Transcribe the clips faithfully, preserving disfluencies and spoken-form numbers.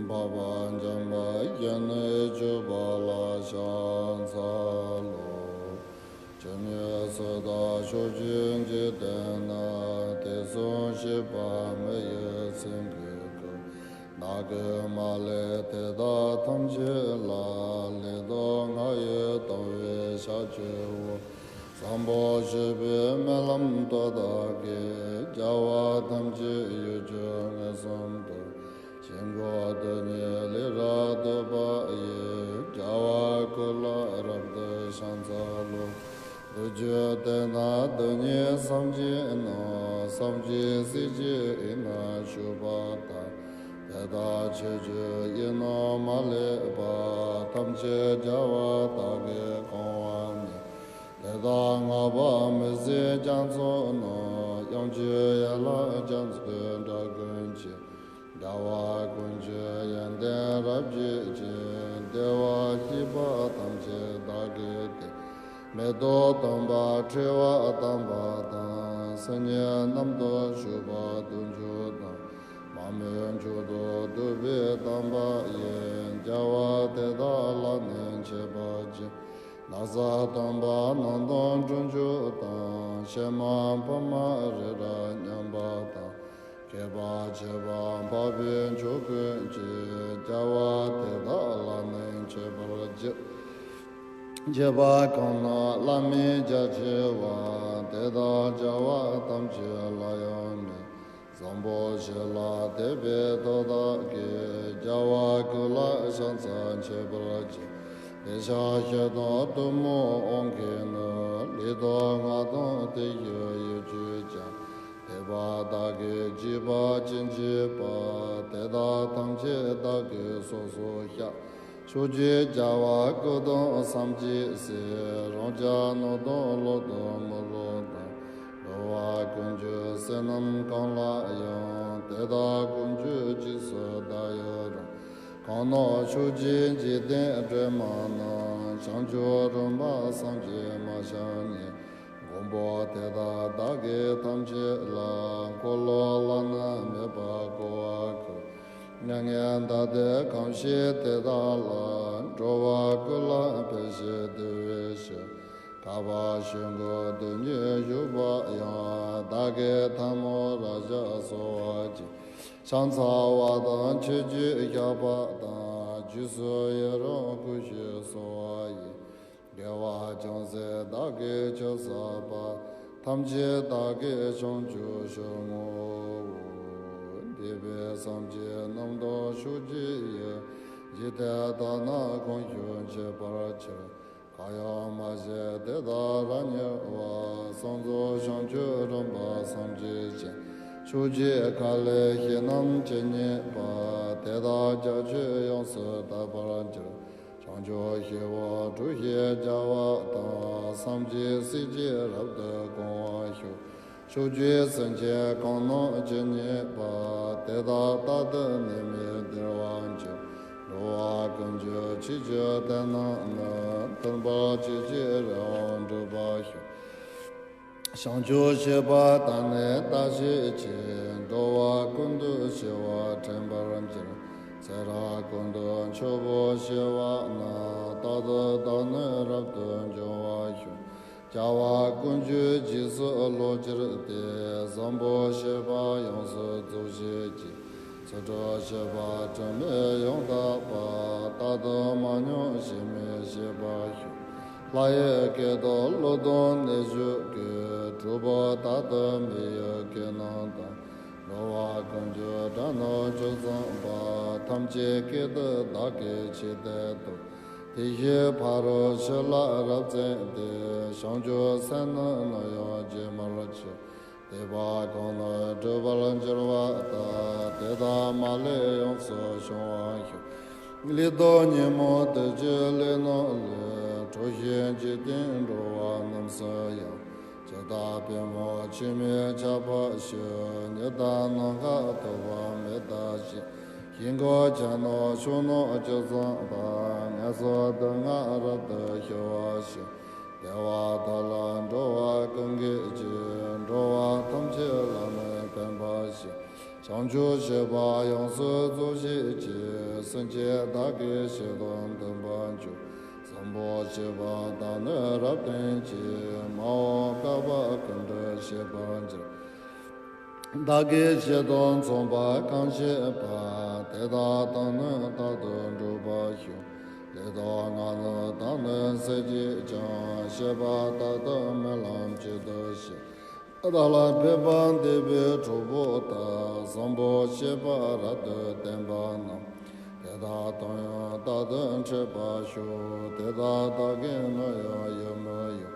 འཕགས་པ་འཇམ་དཔལ་གྱི་ནི་སྤྱོད་པ་ལ་ཕྱག་འཚལ་ལོ། ཇི་སྙེད་སུ་དག་ཕྱོགས་བཅུའི་འཇིག་རྟེན་ན། དུས་གསུམ་གཤེགས་པ་མི་ཡི་མཚན་གྱི་སྐུ། བདག་གིས་མ་ལུས་དེ་དག་ཐམས་ཅད་ལ། ལེགས་སོ་ང་ཡིས་བསྟོད་པའི་ཕྱག་བཅས་པ། བཟང་པོ་སྤྱོད་པའི་སྨོན་ལམ་བཏབ་པ་དག་གིས། རྒྱལ་བ་ཐམས་ཅད་ཡིད་ཀྱིས་མངོན་སུམ་དུ། ཞིང་ཁམས་རྡུལ་སྙེད་ལས་རབ་བཏུས་པ་ཡི། རྒྱལ་བ་ཀུན་ལ་རབ་ཏུ་ཕྱག་འཚལ་ལོ། བདུད་ཀྱི་སྡེ་སྣ་རྡུལ་སྙེད་སེམས་ཅན་རྣམས། སེམས་ཅན་སྲིད་ཞིའི་དབྱིངས་ན་བཞུགས་པ་དང་། དེ་དག་ཆོས་ཀྱི་དབྱིངས་རྣམས་མ་ལུས་པ། ཐམས་ཅད་རྒྱལ་བ་དག་གིས་གང་བར་མོས། དེ་དག་བསྔགས་པ་མི་ཟད་རྒྱ་མཚོ་རྣམས། དབྱངས་ཀྱི་ཡན་ལག་རྒྱ་མཚོའི་སྒྲ་ཀུན་གྱིས། རྒྱལ་བ་ཀུན་གྱི་ཡོན་ཏན་རབ་བརྗོད་ཅིང་། བདེ་བ་བསྐྱེད་པ་ཐམས་ཅད་བདག་གིས་བསྟན། མེ་ཏོག་དམ་པ་ཁྲོ་བོ་དམ་པ་དང་། སིལ་སྙན་རྣམ་དག་བྱུག་པ་དུང་ཆོས་དང་། མ་རྨོས་མཆོག་ཏུ་བསྟོད་པའི་དམ་པ་ཡིས། རྒྱལ་བ་དེ་དག་ལ་ནི་མཆོད་པར་བགྱི། ན་བཟའ་དམ་པ་སྣང་སྟོང་སྒྲོན་མཆོག་དང་། ཕྱེ་མ་ཕག་མོ་རི་རབ་མཉམ་པ་དང་། མཁས་པ་ཆེ་བ་འཕགས་པའི་མཆོག་ཀུན་གྱིས། རྒྱལ་བ་དེ་དག་ལ་ནི་མཆོད་པར་བགྱི། མཆོད་པ་གང་རྣམས་བླ་མེད་རྒྱ་ཆེ་བ། དེ་དག་རྒྱལ་བ་ཐམས་ཅད་ལ་ཡང་མོས། བཟང་པོ་སྤྱོད་ལ་དད་པའི་བདག་དག་གིས། རྒྱལ་བ་ཀུན་ལ་ཕྱག་འཚལ་མཆོད་པར་བགྱི། དེ་ཕྱིར་ཞལ་དང་གཏུམ་མོའི་དབང་གིས་ནི། ལུས་དང་ངག་དང་དེ་བཞིན་ཡིད་ཀྱིས་ཀྱང་། དད་པ་བདག་གིས་བགྱིས་པ་ཅི་མཆིས་པ། དེ་དག་ཐམས་ཅད་བདག་གིས་སོ་སོར་བཤགས། ཕྱོགས་བཅུའི་རྒྱལ་བ་སྐུ་གདུང་བསམ་གྱིས་བསྲེགས། རང་རྒྱལ་ནོར་དང་ལོངས་སྤྱོད་མི་བསླུ་དང་། འགྲོ་བ་ཀུན་གྱི་བསོད་ནམས་གང་ལགས་ཡང་། དེ་དག་ཀུན་གྱི་རྗེས་སུ་བདག་ཡི་རང་། གང་རྣམས་ཕྱོགས་བཅུའི་འཇིག་རྟེན་སྒྲོན་མ་རྣམས། བྱང་ཆུབ་རིམ་པ་བསམ་གྱིས་མ་ཆགས་ཉིད། མགོན་པོ་དེ་དག་བདག་གིས་ཐམས་ཅད་ལ། འཁོར་ལོ་བླ་ན་མེད་པ་བསྐོར་བར་བསྐུལ། མྱ་ངན་འདས་དེ་གང་བཞེད་དེ་དག་ལ། འགྲོ་བ་ཀུན་ལ་ཕན་ཕྱིར་བདེ་བའི་ཕྱིར། དག་པ་ཆོས་འཁོར་རྡུལ་སྙེད་བཞུགས་པ་ཡང་། བདག་གིས་ཐལ་མོ་རབ་བཞག་གསོལ་བ་བགྱི། ཕྱག་འཚལ་བ་དང་མཆོད་བརྗོད་བཤགས་པ་དང་། རྗེས་སུ་ཡི་རང་བསྐུལ་ཞིང་གསོལ་བ་ཡི། དགེ་བ་ཅུང་ཟད་བདག་གིས་ཅི་བསགས་པ། ཐམས་ཅད་བདག་གིས་བྱང་ཆུབ་ཕྱིར་བསྔོའོ། འདས་པའི་སེམས་ཅན་རྣམས་དང་ཕྱོགས་བཅུའི་ཡུལ། འཇིག་རྟེན་དག་ན་གང་བཞུགས་མཆོད་པར་གྱུར། གང་ཡང་མ་མཆིས་དེ་དག་རབ་མྱུར་བར། གསང་རྫོགས་བྱང་ཆུབ་རིམ་པ་བསམ་གྱིས་བརྒྱན། ཕྱོགས་བཅུའི་མཁའ་ལས་ཞིང་རྣམས་ཇི་སྙེད་པ། དེ་དག་རྒྱ་ཆེར་ཡོངས་སུ་དག་པར་གྱུར། བྱང་ཆུབ་ཤིང་དབང་གྲུ་བཞིའི་རྒྱལ་བ་དང་། སངས་རྒྱས་སྲས་བཅས་རབ་ཏུ་གང་བར་ཤོག། ཕྱོགས་བཅུའི་སེམས་ཅན་གང་རྣམས་ཇི་སྙེད་པ། དེ་དག་རྟག་ཏུ་ནད་མེད་བདེ་བར་འགྱུར། འགྲོ་བ་ཀུན་གྱི་ཆོས་ཀྱི་དོན་རྣམས་ནི། མཐུན་པར་གྱུར་ཅིང་རེ་བ་འགྲུབ་པར་ཤོག། བྱང་ཆུབ་སྤྱོད་པ་དག་ནི་བདག་བཞེད་ཅིང་། འགྲོ་བ་ཀུན་ཏུ་ཞི་བ་དྲན་པར་འགྱུར། ཚེ་རབས་ཀུན་ཏུ་མཆོད་པའི་བྱ་བ་རྣམས། རྟག་ཏུ་བདག་ནི་རབ་ཏུ་འབྱུང་བར་ཤོག། རྒྱལ་བ་ཀུན་གྱི་རྗེས་སུ་སློབ་གྱུར་ཏེ། བཟང་པོ་སྤྱོད་པ་ཡོངས་སུ་རྫོགས་བྱེད་ཅིང་། ཚུལ་ཁྲིམས་སྤྱོད་པ་དྲི་མེད་ཡོངས་དག་པ། རྟག་ཏུ་མ་ཉམས་ཞེན་མེད་བྱེད་པར་ཤོག། ལྷ་ཡི་སྐད་དང་ཀླུ་དང་གནོད་སྦྱིན་སྐད། གྲུལ་བུམ་དག་ཏུ་མི་ཡི་སྐད་རྣམས་དང་། འགྲོ་བ་ཀུན་གྱི་སྒྲ་རྣམས་ཇི་ཙམ་པ། ཐམས་ཅད་སྐད་དུ་བདག་གིས་ཆོས་བསྟན་ཏོ། དེ་བཞིན་ཕ་རོལ་ཕྱིན་ལ་རབ་བརྩོན་ཏེ། བྱང་ཆུབ་སེམས་རྣམས་ནམ་ཡང་བརྗེད་མར་གྱུར། དད་པ་གང་རྣམས་འགྲུབ་པར་འགྱུར་བ་དག། དེ་དག་མ་ལུས་ཡོངས་སུ་བྱང་བར་ཤོག། ལུས་དང་ཉོན་མོངས་དུག་ཅན་ལས་རྣམས་ལས། གྲོལ་ཞིང་འཇིག་རྟེན་འགྲོ་བ་རྣམས་སུ་ཡང་། ཇི་ལྟར་པུས་མོ་ཆུ་མིག་ཆགས་པ་ཞིག། ཉི་ཟླ་ནམ་མཁའ་ཐོགས་པ་མེ་ལྟར་ཞིག། ཞིང་ཁམས་བྱ་རྣམས་ཕྱོགས་རྣམས་ཇི་ཙམ་པ། ངན་སོང་སྡུག་བསྔལ་རབ་ཏུ་ཞི་བར་ཤོག། བདེ་བ་དག་ལ་འགྲོ་བ་ཀུན་འགོད་ཅིང་། འགྲོ་བ་ཐམས་ཅད་ལ་ནི་ཕན་པར་ཤོག། བྱང་ཆུབ་སྤྱོད་པ་ཡོངས་སུ་རྫོགས་བྱེད་ཅིང་། སེམས་ཅན་བདག་གིས་བྱས་དང་འདུན་པར་འགྱུར། བཟང་པོ་སྤྱོད་པ་དག་ནི་རབ་བསྟེན་ཅིང་། མ་འོངས་བསྐལ་པ་ཀུན་ཏུ་སྤྱད་པར་འགྱུར། བདག་གིས་བྱས་དང་མཚུངས་པར་གང་བྱེད་པ། དེ་དག་དང་ནི་རྟག་ཏུ་འགྲོགས་པར་ཤོག །ལས་དང་ངག་ནི་དག་ནི་སེམས་ཀྱིས་ཀྱང་། བྱས་པ་དག་དང་སྨོན་ལམ་གཅིག་ཏུ་བྱས། བདག་ལ་ཕན་པ་འདོད་པའི་གྲོགས་པོ་དག །བཟང་པོ་སྤྱོད་པ་རབ་ཏུ་བསྟེན་པ་རྣམས། དེ་དག་དང་ཡང་རྟག་ཏུ་འཕྲད་པར་ཤོག །དེ་དག་བདག་གིས་ནམ་ཡང་ཡིད་མི་གཡོ།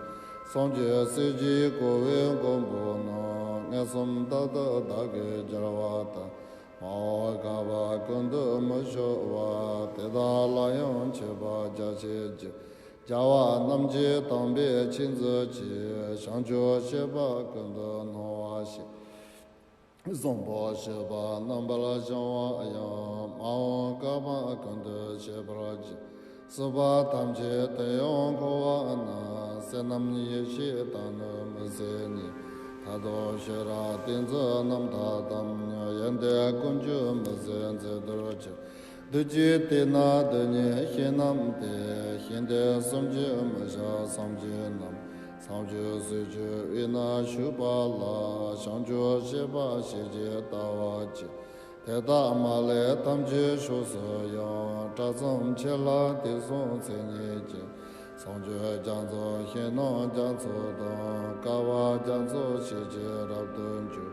སངས་རྒྱས་སྲས་ཀྱིས་བསྐོར་བའི་མགོན་པོ་རྣམས། མངོན་སུམ་རྟག་ཏུ་བདག་གིས་མཇལ་བ་དང་། མ་འོངས་བསྐལ་པ་ཀུན་ཏུ་མི་སྐྱོ་བ། དེ་དག་ལ་ཡང་མཆོད་པ་རྒྱ་ཆེར་བགྱི། རྒྱལ་བ་རྣམས་ཀྱིས་དམ་པའི་ཆོས་མཛད་ཅིང་། བྱང་ཆུབ་སྤྱོད་པ་ཀུན་ཏུ་སྣང་བར་བྱེད། བཟང་པོ་སྤྱོད་པ་རྣམ་པར་སྦྱང་བ་ཡང་། མ་འོངས་བསྐལ་པ་ཀུན་ཏུ་སྤྱད་པར་བགྱི། སྲིད་པ་ཐམས་ཅད་དུ་ཡང་འཁོར་བ་ན། བསོད་ནམས་ཡེ་ཤེས་དག་ནི་མི་ཟད་རྙེད། མཐར་ཐུག་ཤེས་རབ་ཏིང་འཛིན་རྣམ་དག་དང་། ཡོན་ཏན་ཀུན་གྱི་མུན་སེལ་མཛད་དུ་གྱུར། བདུད་ཀྱི་དུག་ནག་དུག་ཉིད་ཞི་རྣམས་ཏེ། ཞིང་དེ་གསུམ་གྱི་མི་བྱ་སངས་རྒྱས་རྣམས། མཚམས་གཅོད་སྲིད་ཀྱི་དབུས་ན་བཞུགས་པ་ལ། བྱང་ཆུབ་སྤྱོད་པ་ཞེས་བགྱི་ལྟ་བ་གཅིག །དེ་ལྟ་མ་ལས་ཐམས་ཅད་ཕྱོགས་སུ་ཡང་། གྲངས་ཙམ་ཆེ་ལ་དུག་གསུམ་ཚད་སྙེད་ཅིང་། སངས་རྒྱས་རྒྱ་མཚོ་ཞིང་རྣམས་རྒྱ་མཚོ་དང་། བསྐལ་པ་རྒྱ་མཚོ་ཆེ་ཆེར་རབ་ཏུ་འཇུག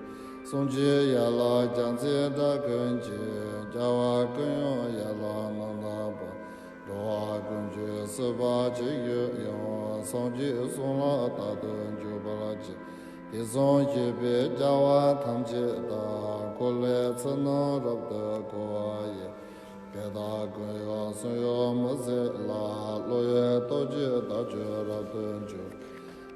།གསུང་གཅིག་ཡན་ལག་རྒྱ་མཚོའི་སྒྲ་ཀུན་གྱིས། རྒྱལ་བ་ཀུན་དབྱངས་ཡན་ལག་རྣམ་དག་པ། འགྲོ་བ་ཀུན་གྱི་སྲིད་པ་ཇི་བཞིན་དབྱུང་། སངས་རྒྱས་གསུང་ལ་རྟག་ཏུ་འཇུག་པར་བགྱི། དེ་གསུང་བཞིན་པའི་རྒྱལ་བ་ཐམས་ཅད་དག །འཁོར་ལོའི་ཚུལ་རྣམས་རབ་ཏུ་བསྐོར་བ་ཡི། དེ་དག་ཀུན་ཡང་གསུང་གཡོ་མི་ཟད་ལ། བློ་ཡི་རྟོག་གཅིག་དག་ཀྱང་རབ་ཏུ་འཇུག་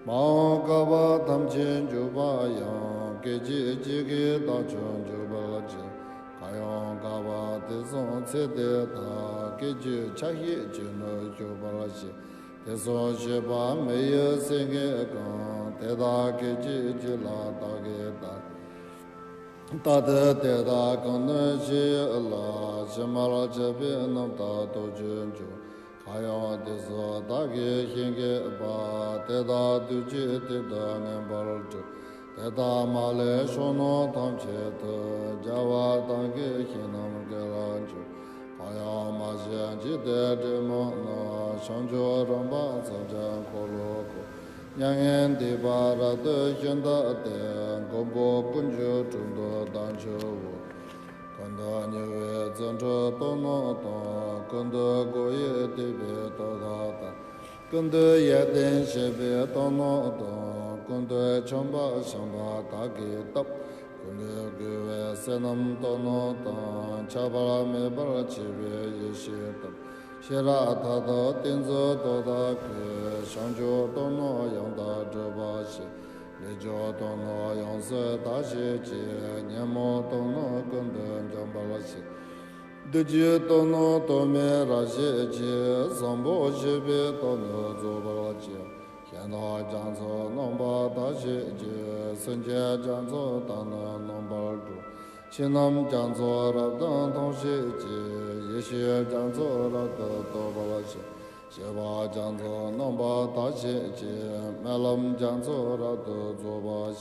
མ་འོངས་བསྐལ་པ་ཐམས་ཅད་འཇུག་པ་ཡང་། སྐད་ཅིག་གཅིག་གིས་བདག་ཀྱང་འཇུག་པར་བགྱི། གང་ཡང་བསྐལ་པ་དུས་གསུམ་ཚེ་འདི་དག །སྐད་ཅིག་ཆ་ཤས་གཅིག་ནི་བཞུགས་པར་བྱ། དེ་གསུང་བཞིན་པ་མི་ཡི་སེང་གེ་གང་། དེ་དག་སྐད་ཅིག་གཅིག་ལ་བདག་གིས་བལྟ། རྟག་ཏུ་དེ་དག་གང་ནི་ཇི་སྙེད་ལ། ཇི་མར་བཅས་པའི་རྣམ་ཐར་རྟོགས་བྱེད་འགྱུར། གང་ཡང་དེ་ཚོ་བདག་གིས་ཤེས་མཁས་པ། དེ་དག་དུས་གཅིག་ཏུ་མངོན་པར་བསྒྲུབ། དེ་ལྟ་མ་ལས་ཕྱོགས་རྣམས་ཐམས་ཅད་དུ། རྒྱལ་བ་དག་གི་ཞིང་རྣམས་བསྐོར་ར་འགྱུར། གང་ཡང་མ་བྱོན་འཇིག་རྟེན་དྲི་མ་ནི། བྱང་ཆུབ་རིམ་པ་ཚར་གྱང་འཁོར་ལོ་བསྐོར། མྱ་ངན་འདས་པ་རབ་ཏུ་ཞི་བདག་དེ། མགོན་པོ་ཀུན་གྱི་དྲུང་དུ་བདག་མཆིའོ། ཀུན་ཏུ་ཉེ་བའི་རྫུ་འཕྲུལ་སྟོབས་རྣམས་དང་། ཀུན་ཏུ་སྒོ་ཡི་ཐེག་པའི་སྟོབས་དག་དང་། ཀུན་ཏུ་ཡོན་ཏན་བྱེད་པའི་སྟོབས་རྣམས་དང་། ཀུན་ཏུ་འཆང་བ་བྱམས་པ་དག་གི་སྟོབས། ཀུན་ཏུ་རྒོལ་བའི་བསོད་ནམས་སྟོབས་རྣམས་དང་། ཁྱབ་པ་མེད་པར་མཆེད་པའི་ཡེ་ཤེས་སྟོབས། ཤེས་རབ་མཐར་ཐུག་ཏིང་འཛིན་སྟོབས་དག་གིས། བྱང་ཆུབ་སྟོབས་རྣམས་ཡང་དག་སྒྲུབ་པར་བྱེད། ལས་བྱང་སྟོབས་རྣམས་ཡོངས་སུ་དག་བྱེད་ཅིང་། ཉོན་མོངས་སྟོབས་རྣམས་ཀུན་ཏུ་འཇོམས་པར་བྱེད། བདུད་ཀྱི་སྟོབས་རྣམས་སྟོབས་མེད་རབ་བྱེད་ཅིང་། བཟང་པོ་སྤྱོད་པའི་སྟོབས་རྣམས་རྫོགས་པར་བྱེད། ཞིང་རྣམས་རྒྱ་མཚོ་རྣམ་པར་དག་བྱེད་ཅིང་། སེམས་ཅན་རྒྱ་མཚོ་དག་ནི་རྣམ་པར་སྒྲོལ། ཆོས་རྣམས་རྒྱ་མཚོ་རབ་ཏུ་མཐོང་བྱེད་ཅིང་། ཡེ་ཤེས་རྒྱ་མཚོ་རབ་ཏུ་རྟོགས་པར་བྱེད། སྤྱོད་པ་རྒྱ་མཚོ་རྣམ་པར་དག་བྱེད་ཅིང་། སྨོན་ལམ་རྒྱ་མཚོ་རབ་ཏུ་རྫོགས་པར་བྱེད།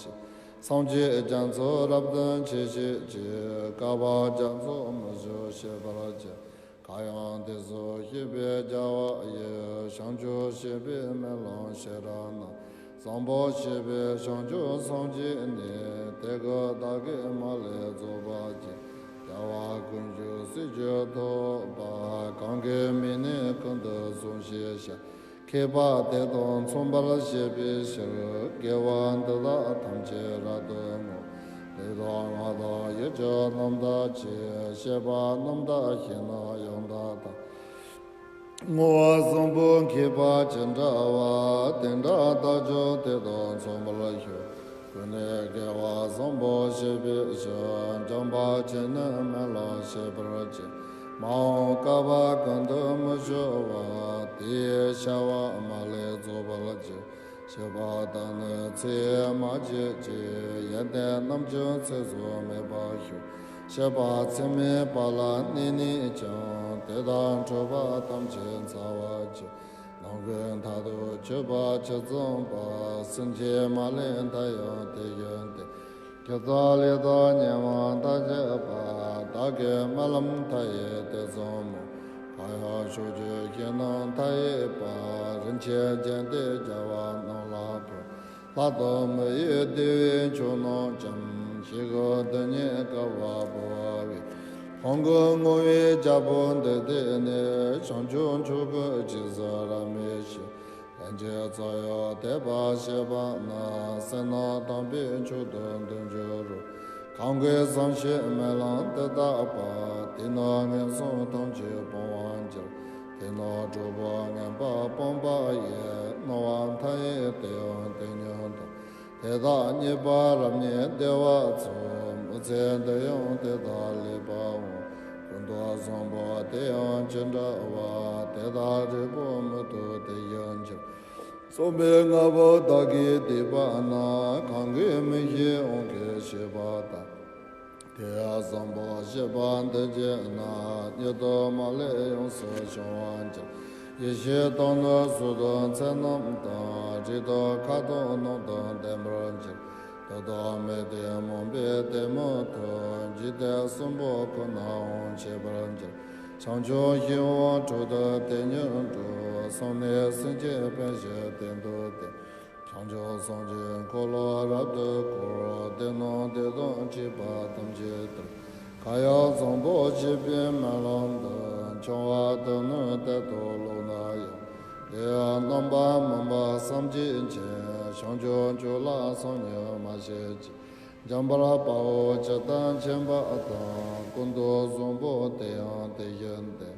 སངས་རྒྱས་རྒྱ་མཚོ་རབ་ཏུ་མཆེད་བྱེད་ཅིང་། བསྐལ་པ་རྒྱ་མཚོ་མི་བཞུ་ཤེས་པར་བྱ། གང་ཡང་དེ་ཚོ་ཤེས་པའི་རྒྱལ་བ་ཡི། བྱང་ཆུབ་སྤྱོད་པའི་སྨོན་ལམ་ཤེས་རབ་རྣམས། བཟང་པོ་སྤྱོད་པའི་བྱང་ཆུབ་སངས་རྒྱས་ནི། དེ་ཀུན་བདག་གིས་མ་ལུས་རྫོགས་པར་བྱེད། རྒྱལ་བ་ཀུན་གྱི་སྲས་ཀྱི་ཐོབ་པ། གང་གིས་མི་ནུས་ཀུན་ཏུ་བཟུང་བྱའི་ཕྱིར། མཁས་པ་དེ་དང་མཚུངས་པར་བྱེད་པའི་ཕྱིར། དགེ་བ་འདི་དག་ཐམས་ཅད་རབ་ཏུ་བསྔོ། ལུས་དང་ངག་དང་ཡིད་ཀྱི་རྣམ་དག་ཅིང་། བྱེད་པ་རྣམ་དག་ཤེས་ན་ཡང་དག་དང་། བསྔོ་བ་བཟང་པོ་མཁས་པ་ཅི་འདྲ་བ། དེ་འདྲ་བདག་ཀྱང་དེ་དང་མཚུངས་པར་ཤོག །ཀུན་ནས་དགེ་བ་བཟང་པོ་བྱེད་པའི་ཕྱིར། འཇམ་དཔལ་ཁྱེད་ནི་སྨོན་ལམ་བྱེད་པར་བྱ། མ་འོངས་བསྐལ་པ་ཀུན་ཏུ་མི་སྐྱོ་བ། དེ་ཡི་བྱ་བ་མ་ལུས་རྫོགས་པར་བྱ། བྱེད་པ་དག་ནི་ཚེ་ཡི་མ་བརྗེད་ཅིང་། ཡོན་ཏན་རྣམས་ཀྱང་ཚེ་གཟུགས་མེད་པར་ཤོག ། སྐྱེས་པ་ཚད་མེད་པ་ལ་གནས་ནས་ཀྱང་། དེ་དག་འཁྲུལ་པ་ཐམས་ཅད་འཚལ་བར་བགྱི། ནམ་མཁའི་མཐར་ཐུག་གྱུར་པ་ཇི་ཙམ་པ། སེམས་ཀྱིས་མ་བསླད་མཐའ་ཡང་དེ་བཞིན་ཏེ། སྒྱུ་རྩལ་ལས་དང་ཉེ་བར་མཐའ་ཡས་པ། བདག་གི་སྨོན་ལམ་མཐའ་ཡས་དེ་ཙམ་མོ། གང་ཡང་ཕྱོགས་བཅུའི་གཞན་རྣམས་མཐའ་ཡས་པ། རིན་ཆེན་རྒྱན་དེ་རྒྱལ་བ་རྣམས་ལ་ཕུལ། ལྷ་དང་མི་ཡི་བདེ་བའི་མཆོག་རྣམས་ཀྱང་། ཞིང་ཁམས་འདི་ཉིད་དགའ་བར་བོར་བའི། ཕུང་ཁམས་བསྔོ་བའི་རྒྱལ་པོ་འདི་དེ་ནི། བྱང་ཆུབ་མཆོག་གི་རྗེས་སུ་རབ་གནས་ཤིང་། ལྷན་ཅིག་རྩོད་ཡང་དད་པ་བྱེད་པ་ན། བསོད་ནམས་དམ་པའི་མཆོག་ཏུ་འདི་འགྱུར་རོ། གང་གིས་བསམ་ཞིང་སྨོན་ལམ་འདི་བཏབ་པ། དེས་ན་ངན་སོང་ཐམས་ཅད་སྤོང་བར་འགྱུར། དེས་ན་གྲོགས་པོ་ངན་པ་སྤངས་པ་ཡི། སྣང་བ་མཐའ་ཡས་དེ་ཡང་དེ་ཉིད་དོ། དེ་དག་རྙེད་པ་རབ་རྙེད་བདེ་བ་ཚོར། མི་ཚེ་འདི་ཡང་དེ་དག་ལེགས་པར་འོང་། ཀུན་ཏུ་བཟང་པོ་དེ་ཡང་ཅི་འདྲ་བ། དེ་དག་འབྲས་བུ་མྱུར་དུ་དེ་བཞིན་འགྱུར། གསུངས་པའི་བསྔགས་པ་བདག་གིས་བཟླས་པ་ན། གང་གིས་མི་ཤེས་དབང་གིས་ཤེས་པ་དང་། དེ་ཡང་བཟང་པོ་སྤྱོད་པ་འདི་བགྱིས་ན། མྱུར་དུ་མ་ལུས་ཡོངས་སུ་བྱང་བར་འགྱུར། ཡེ་ཤེས་དང་ནི་གཟུགས་དང་མཚན་རྣམས་དང་། དྲི་དང་ཁ་དོག་རྣམས་དང་ལྡན་པར་འགྱུར། དུག་དང་མེ་དེ་མུན་པས་བཏུལ་མི་ཐུབ། འཇིག་རྟེན་གསུམ་པོ་ཁོ་ནར་དབང་བྱེད་པར་འགྱུར། བྱང་ཆུབ་ཤིང་དབང་དྲུག་ཏུ་དེ་ཉིད་འགྲོ། གསུམ་ནི་སེམས་ཅན་ཕན་ཕྱིར་བསྟན་དུ་བསྟན། བྱང་ཆུབ་སེམས་ཀྱི་འཁོར་ལོ་རབ་ཏུ་བསྐོར། དེ་རྣམས་དེ་དང་འཁྲིལ་པ་ཐམས་ཅད་དུ། གང་ཡང་བཟང་པོ་སྤྱོད་པའི་སྨོན་ལམ་འདི། འཆང་བ་དེ་ནི་དེ་ལྟར་ལོག་ན་ཡང་། དེ་ཡང་རྣམ་པར་སྨིན་པ་བསམ་གྱིས་མཁྱེན། བྱང་ཆུབ་མཆོག་ལ་བསམ་ཉིད་མ་བྱེད་ཅིག། འཇམ་དཔལ་དཔའ་བོས་ཇི་ལྟར་མཁྱེན་པ་དང་། ཀུན་ཏུ་བཟང་པོ་དེ་ཡང་དེ་བཞིན་ཏེ།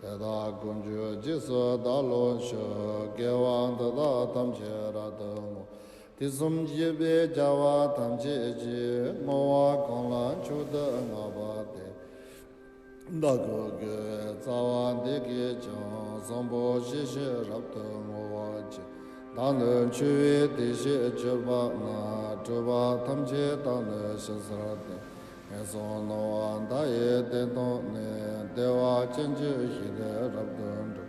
དེ་དག་ཀུན་གྱི་རྗེས་སུ་བདག་སློབ་ཕྱིར། དགེ་བ་འདི་དག་ཐམས་ཅད་རབ་ཏུ་བསྔོ། དུས་གསུམ་གཤེགས་པའི་རྒྱལ་བ་ཐམས་ཅད་ཀྱིས། བསྔོ་བ་གང་ལ་མཆོག་ཏུ་བསྔགས་པ་དེས། བདག་གི་དགེ་བའི་རྩ་བ་འདི་གས་ཀྱང་། བཟང་པོ་སྤྱོད་ཕྱིར་རབ་ཏུ་བསྔོ་བར་བགྱི། བདག་ནི་འཆི་བའི་དུས་ཤིག་གྱུར་པ་ན། སྒྲིབ་པ་ཐམས་ཅད་དག་ནི་ཞི་ཚར་ཏེ། ངན་སོང་སྣང་བ་མཐའ་ཡས་དེ་དག་ནི། བདེ་བ་ཅན་གྱི་ཞིང་དུ་རབ་ཏུ་འགྲོ།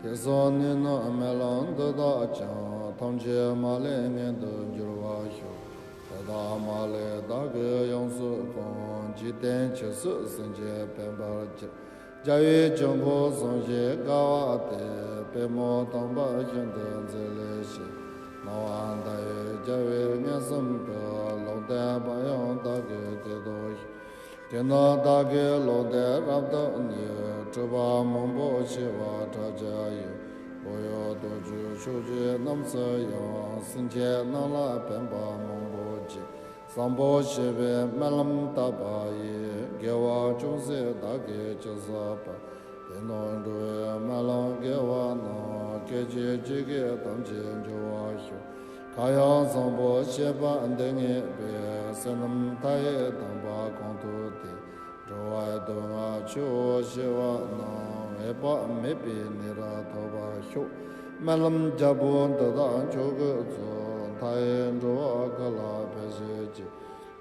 དེ་སོགས་ནི་ནི་སྨོན་ལམ་འདི་དག་ཀྱང་། ཐམས་ཅད་མ་ལུས་མངོན་དུ་འགྱུར་བར་ཤོག། དེ་དག་མ་ལུས་བདག་གིས་ཡོངས་སུ་བསྐང་། འཇིག་རྟེན་ཁྱེད་སོགས་སེམས་ཅན་ཕན་པར་གྱུར། རྒྱལ་བའི་དཀྱིལ་འཁོར་བཟང་ཞིང་དགའ་བ་དེ། པདྨོ་དམ་པ་ཤིན་ཏུ་མཛེས་ལེགས་ཤིང་། སྣང་བ་མཐའ་ཡས་རྒྱལ་བའི་མངོན་སུམ་དུ། ལུང་བསྟན་པ་ཡང་བདག་གིས་དེ་ལྟར་ཞུ། དེས་ན་བདག་གིས་ལུང་བསྟན་རབ་བསྟན་ནས། གྲུབ་པ་མང་པོ་ཞི་བར་གྲགས་བྱ་ཡི། འོད་ཡང་རྡོ་རྗེ་ཕྱོགས་བཅུའི་རྣམས་སུ་ཡང་། སེམས་ཅན་རྣམས་ལ་ཕན་པ་མང་པོ་བགྱི། བཟང་པོ་སྤྱོད་པའི་སྨོན་ལམ་བཏབ་པ་ཡིས། དགེ་བ་ཅུང་ཟད་བདག་གིས་ཅི་བསགས་པ། དེ་རྣམས་འགྲོ་བའི་སྨོན་ལམ་དགེ་བ་རྣམས། སྐད་ཅིག་གཅིག་གིས་ཐམས་ཅད་འགྲུབ་པར་ཤོག། གང་ཡང་བཟང་པོ་སྤྱོད་པ་འདི་ངེས་པས། བསོད་ནམས་མཐའ་ཡས་དམ་པ་གང་ཐོབ་དེས། འགྲོ་བའི་སྡུག་བསྔལ་ཆུ་བོ་ཞི་བ་རྣམས། འོད་དཔག་མེད་པའི་གནས་རབ་ཐོབ་པར་ཤོག། སྨོན་ལམ་རྒྱལ་པོ་འདི་དག་མཆོག་གི་གཙོ། མཐའ་ཡས་འགྲོ་བ་འགའ་ལ་ཕན་བྱེད་ཅིང་།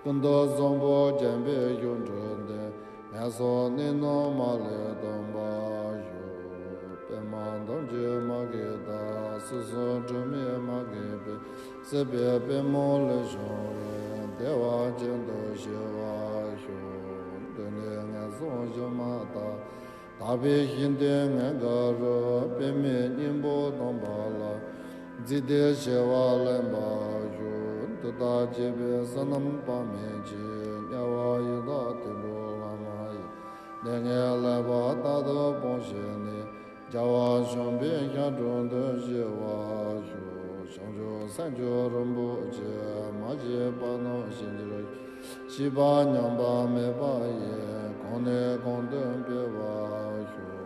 ཀུན་ཏུ་བཟང་པོ་འཇམ་པའི་གཞུང་འགྲོ་འདི། ངན་སོང་གནས་རྣམས་མ་ལུས་སྟོངས་པར་ཤོག། པདྨ་འདབ་ཀྱི་མ་གི་མཐའ། སྲིད་གསུམ་སྒྲོན་མེ་མ་གི་དཔལ། སྲིད་པའི་པདྨོ་ལས་བྱུང་བའི། བདེ་བ་ཅན་དུ་སྐྱེ་བར་ཤོག། འདི་ནི་ངན་སོང་ཞི་མ་ཐག། དག་པའི་ཞིང་དུ་ངེས་དགའ་རུ། པདྨའི་སྙིང་པོ་དང་བ་ལ། བརྩེ་གདུང་ཞི་བ་ལེན་པར་ཤོག། འདི་ལྟར་བགྱིས་པའི་བསོད་ནམས་དཔག་མེད་ཀྱིས། དམྱལ་བ་ཡི་དྭགས་དུད་འགྲོ་ལྷ་མ་ཡིན། སྡུག་བསྔལ་ལས་ཕར་རྟག་ཏུ་སྤོངས་ཤིག་ནས། རྒྱལ་བ་བྱམས་པའི་ཞབས་དྲུང་དུ་སྐྱེ་བར་ཤོག། བྱང་ཆུབ་སེམས་མཆོག་རིན་པོ་ཆེ། མ་སྐྱེས་པ་རྣམས་སྐྱེ་གྱུར་ཅིག། སྐྱེས་པ་ཉམས་པ་མེད་པ་ཡི། གོང་ནས་གོང་དུ་འཕེལ་བར་ཤོག།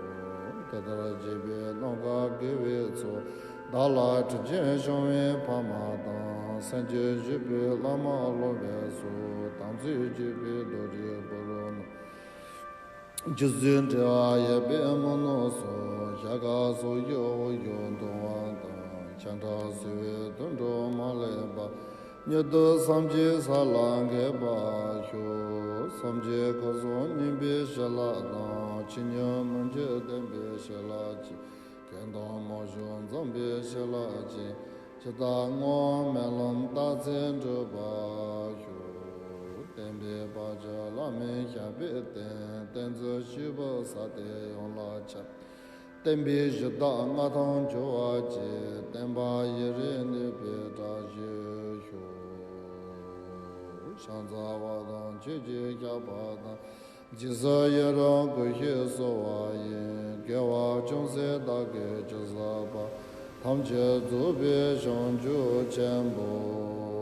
དེ་ལྟར་བགྱིས་པའི་རྣམ་དཀར་དགེ་བའི་ཚོགས། བདག་ལ་དྲིན་ཅན་བྱུང་བའི་ཕ་མ་དང་། སེམས་ཅན་བྱིས་པའི་བླ་མ་སློབ་དཔོན་སོགས། དམ་ཚིག་གཅིག་པའི་རྡོ་རྗེ་ཕུ་རུ་རྣམས། རྗེ་བཙུན་དྲི་བ་ཡོད་པའི་མི་རྣམས་སོགས། ཞལ་དཀར་སོགས་ཀྱི་དབུ་སྐྱོར་འདོན་པ་དང་། སྤྱན་དྲངས་གསོལ་བའི་དོན་འགྲུབ་མ་ལུས་པ། མྱུར་དུ་བསམ་གྱིས་ས་ལ་འགོད་པར་ཤོག། སེམས་ཅན་གང་སོགས་སྙིང་པོའི་བྱིན་རླབས་དང་། ཆོས་ཉིད་མུན་ཆད་བརྟན་པའི་བྱིན་རླབས་ཀྱིས། གང་དང་མ་བྱུང་འཛོམས་པའི་བྱིན་རླབས་ཀྱིས། ཇི་ལྟར་སྔོན་མེ་ལོང་ལྟར་ཚེ་འགྲུབ་པར་ཤོག། བསྟན་པའི་བར་ཆད་བླ་མེད་ཞགས་པའི་གདན། བསྟན་འཛིན་སྐྱེས་བུ་ས་སྟེང་ཡོངས་ལ་ཁྱབ། བསྟན་པའི་གཞི་བདག་མངའ་ཐང་འབྱོར་བར་བགྱི། བསྟན་པ་ཡུན་རིང་གནས་པའི་བཀྲ་ཤིས་ཤོག། ཕྱག་འཚལ་བ་དང་ཆོས་ཀྱི་བཤགས་པ་དང་། རྗེས་སུ་ཡི་རང་བསྐུལ་ཞིང་གསོལ་བ་ཡི། དགེ་བ་ཅུང་ཟད་བདག་གིས་ཅི་བསགས་པ། ཐམས་ཅད་རྫོགས་པའི་བྱང་ཆུབ་ཆེན་པོ།